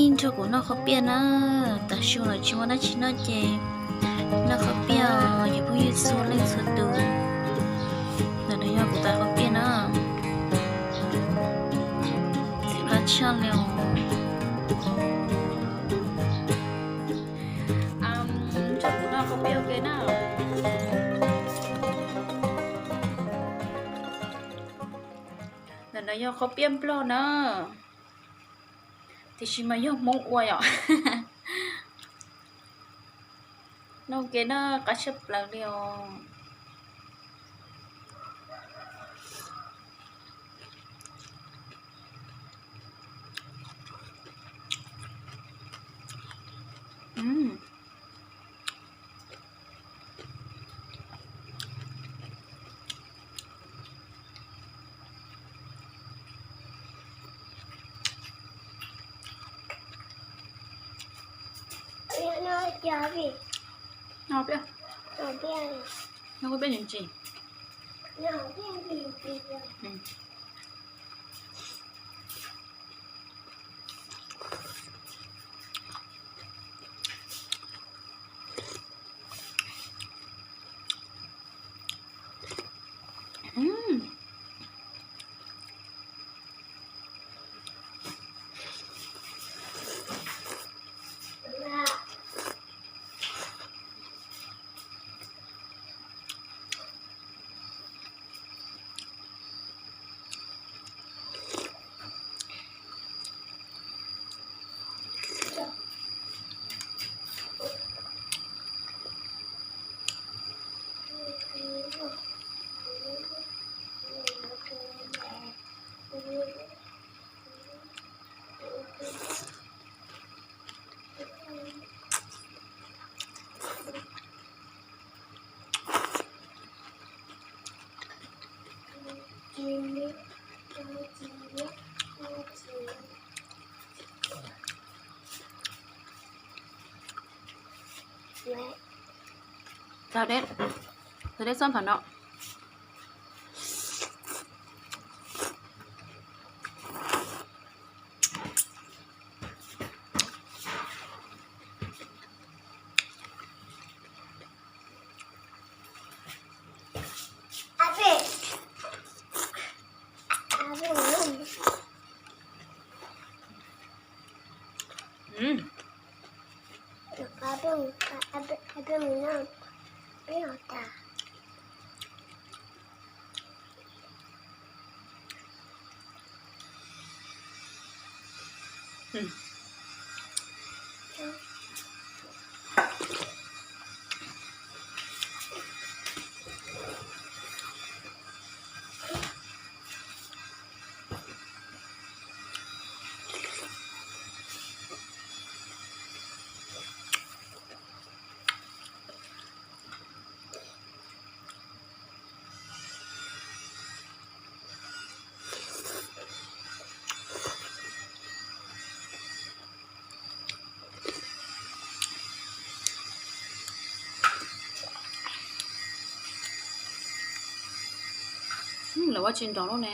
Nrog kuv noj qhob piaj na, tav su los tsis muaj dab tsi noj ces noj qhob piaj os cov phooj ywg txhua leej txhua tus. Ntawm no yog kuv tais qhob piaj na, qab tshaj li os. Nrog kuv noj qhob piaj ua ke na. Ntawm no yog qhob piaj nplog na, tiam sis mas yog Hmoob ua yom. Noj ua ke na, qab tshaj plaws li os. Noj piaj, noj piaj ntsis ntsis. Txog deb, txog deb txoj pham no. Lawv ua tsis nrov lawm ne.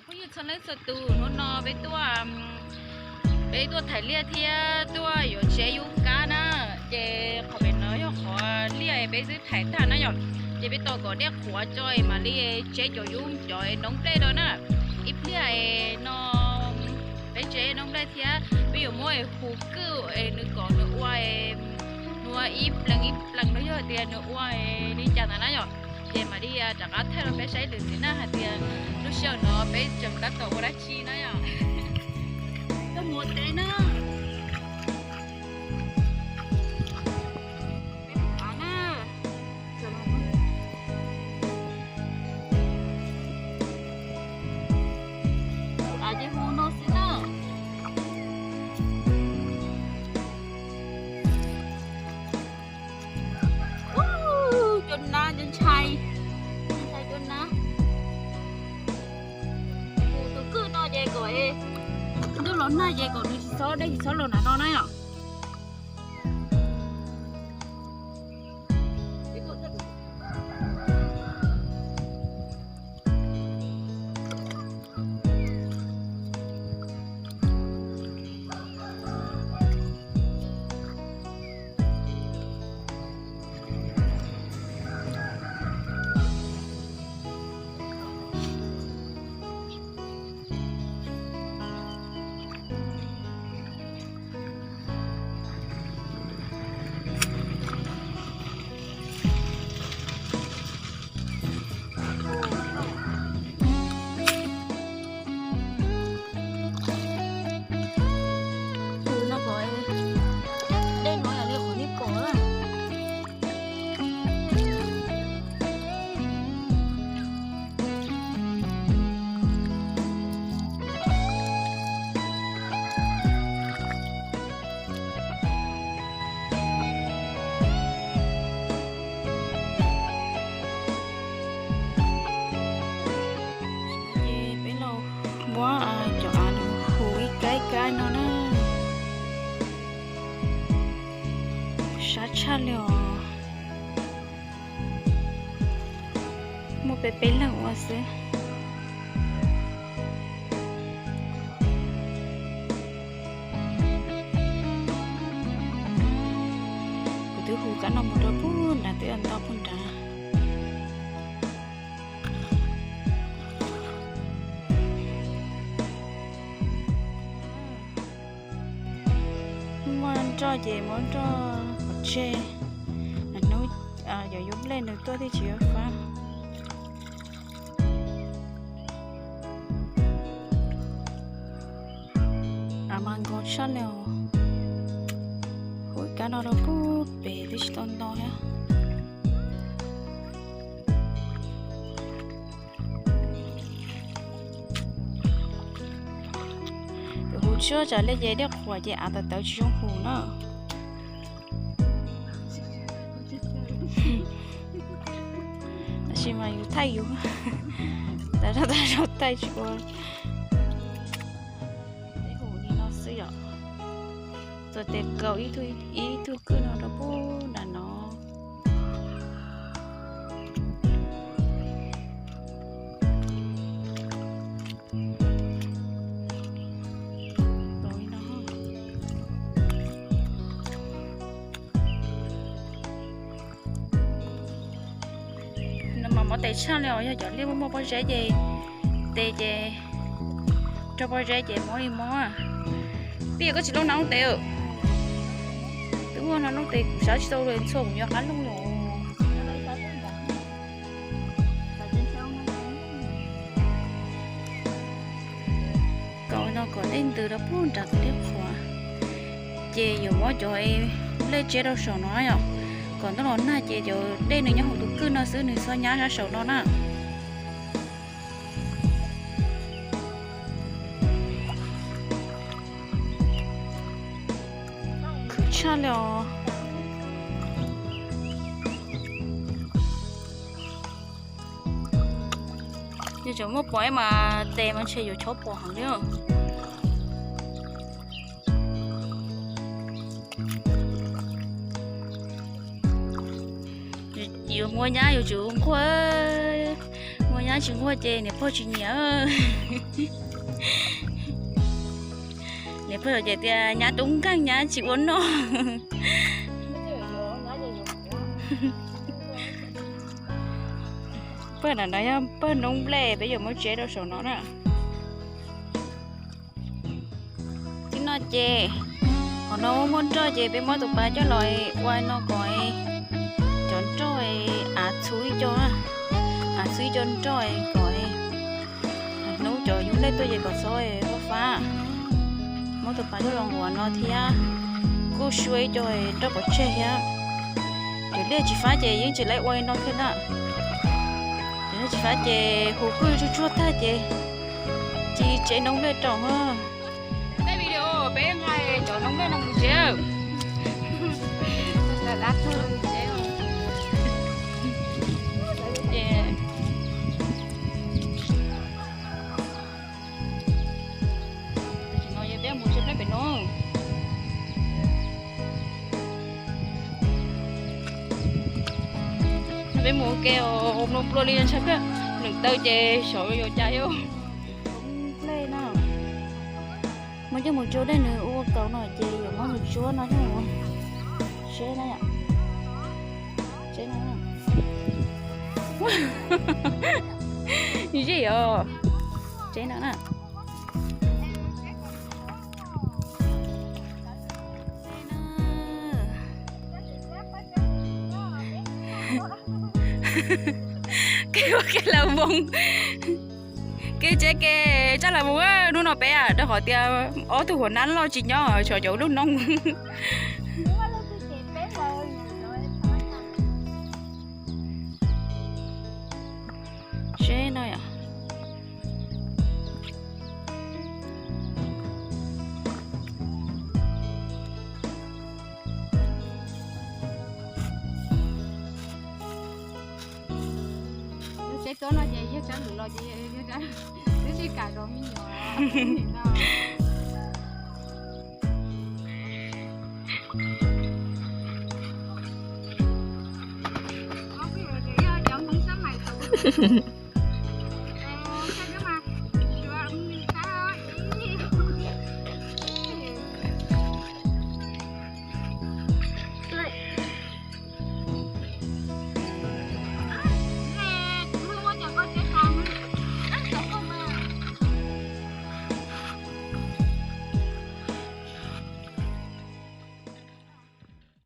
Phooj ywg txhua leej txhua tus, hnub no peb tuaj, peb tuaj thaiv liaj thiab tuaj yuav tsev yub kab na. Ces qhov pem no yog qhov liaj peb twb thaiv tag na yom. Ces peb tos kom dej qhuav tso mam li tsev cov yub cov noob nplej no na. Ib pliag no peb tsev noob nplej thiab peb yuav muab hu kwj nws kom nws ua, nws ua ib plees ib plees no yog tias nws ua li cas ntawd na yom. Ces mam li rov qab thaij rau peb saib lwm ntxiv na hais tias lub sij hawm no peb tseem tab tom ua dab tsi na yom. Koj mus ua teb na. Peb mus av na. Av ces hu no xwb na. Cua nab, cua ntshai, ntshai cua nab. Tus kwj no ces kom ntuj los nag ces kom nws tsis txhob, dej tsis txhob los nram no na yom. Tus no kom dej no yog li qhov nej pom na. Ces peb los muab cov av no hu ib kab ib kab no na. Sab tshaj li os. Muaj peb peb leeg ua xwb. Kuv twb hu kab no mus rau puag nrad twb ntau puag nrad. Muaj nroj ces muab nroj pov tseg, hnub yuav yub nplej nws tuaj thiaj tsis fab. Av mas nkos tshaj li os. Hu kab no rau puag pem twb tsis tau nto thiab. Hu tshuab tsam li ces dej qhuav ces av tawv tawv tsis zoo hu na. Tab sis mas yus thaij yus, tas zog tas zog thaij tsis ua. Peb hu li no xwb yom. Txuas tes kaum ib tug kwj no rau puag nram no. No mas mob tes tshaj li os, yog cov liaj muaj muaj pob zeb ces tes ces raug pob zeb ces mob li mob. Peb yog koj tsis looj na looj tes. Twb muaj no looj tes kuv sab tsis tau li, ntxhua kuv yuav qab looj li. Kaus no kom dej ntws rau puag nrad kom dej qhuav, ces yuav muab cov nplej tseb rau saum no yom, kom ntuj los nag ces cov dej nws nyob hauv tus kwj no xwb, nws txhob nyab sab saum no na. Khwv tshaj li os. Yog tseem muaj pom ib mas tes mas ntshe yuav chob pom heev li. Yuav muab nyab yuav tsum nquag, muab Nyab tsis nquag ces niam pog tsis nyiam. Niam pog ces tias nyab tub nkeeg nyab tsis ua noj. Pawg no yog pawg noob nplej, peb yuav muab tseb rau saum no na. Tib no ces qhov no muaj nroj ces peb muab tus pas coj los ua no kom cov nroj av txhub ib co, av txhub ib co nroj kom hnub cov yus nplej tuaj ces kom txhob fab fab. Muab tus pas coj los ua no thiab kuj sua ib co nroj pov tseg thiab. Cov liaj tsis fab ces yeej tsis laib ua li no thiab na. Cov liaj tsis fab ces hu kuj tsuag tsuag tag ces cia tseb noob nplej rau. Tej video peb nqa cov noob nplej no mus tseb. Tam sim no peb mus tseb nplej pem no. Peb mus ua ke os, nplua nplua li ntshai pliag, neem taw ces xyov yuav cas thiab. Nplej na, muab coj mus tsuab dej nws ua kaus no ces yuav muab mus tsuab no coj mus tseb na yom. Tseb no. Zij os. Tseb no na. Kev ua ke lawv moo, kev tsev kev tsa lawv moo. Hnub no peb rau qhov tias ob tug huas nab loj tsis nyob, tshuav cov lub noob. Seb no yom. Lub tsev tuab no ces yog tsab lwm los ces yog tsab, twb tsis kam zov me nyuam no. Cov Hmoob sab mais tus.